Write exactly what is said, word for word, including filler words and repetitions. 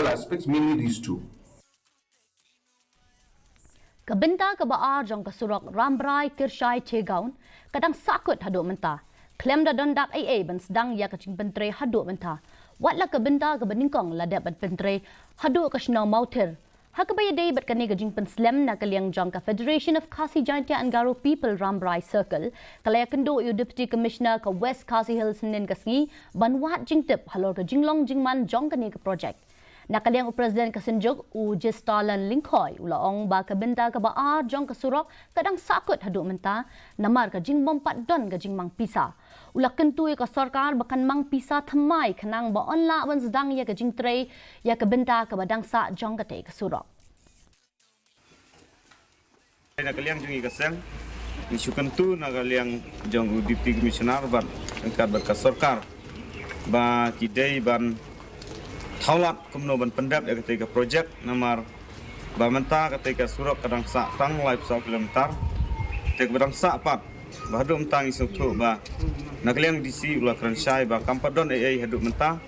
Aspects, mainly these two. Ka bynta kaba ar jong ka surok Rambrai Kyrshai Chegaon ka dang sahkut haduh mynta. Khlem da don dak ei ei ban sdang ïa ka jingpyntrei haduh mynta. Wat la ka bynta kaba nyngkong la dep ban pyntrei haduh ka shnong Mawthir. Ha kaba ïadei bad kane ka jingpynslem, na ka liang jong ka Federation of Khasi Jaintia and Garo People Rambrai Circle ka la ïakynduh ïa u Deputy Commissioner ka West Khasi Hills hynnin ka sngi ban wad jingtip halor ka jinglong jingman jong kane ka project. Na ka liang u President ka Synjuk, u Jistarlan Lyngkhoi, u la ong ba ka bynta kaba ar jong ka surok ka dang sahkut haduh mynta namar ka jingbym pat don ka jingmang pisa. U la kyntu ïa ka sorkar ba kan mang pisa thymmai khnang ba yn lah ban sdang ïa ka jingtrei ïa ka bynta kaba dang sah jong katei ka surok. Na ka liang jong ngi ka seng, ngi shu kyntu na ka liang jong u Deputy Commissioner bad ryngkat bad ka sorkar ba ki dei ban thaw lad kumno ban pyndep ïa katei ka project, namar ba mynta katei ka surok ka dang sah tang laiphew saw kilometer. Te kaba dang sah pat, ba haduh mynta ngi sngewthuh ba na ka liang D C u la kren shai ba kam pat don ei ei haduh mynta.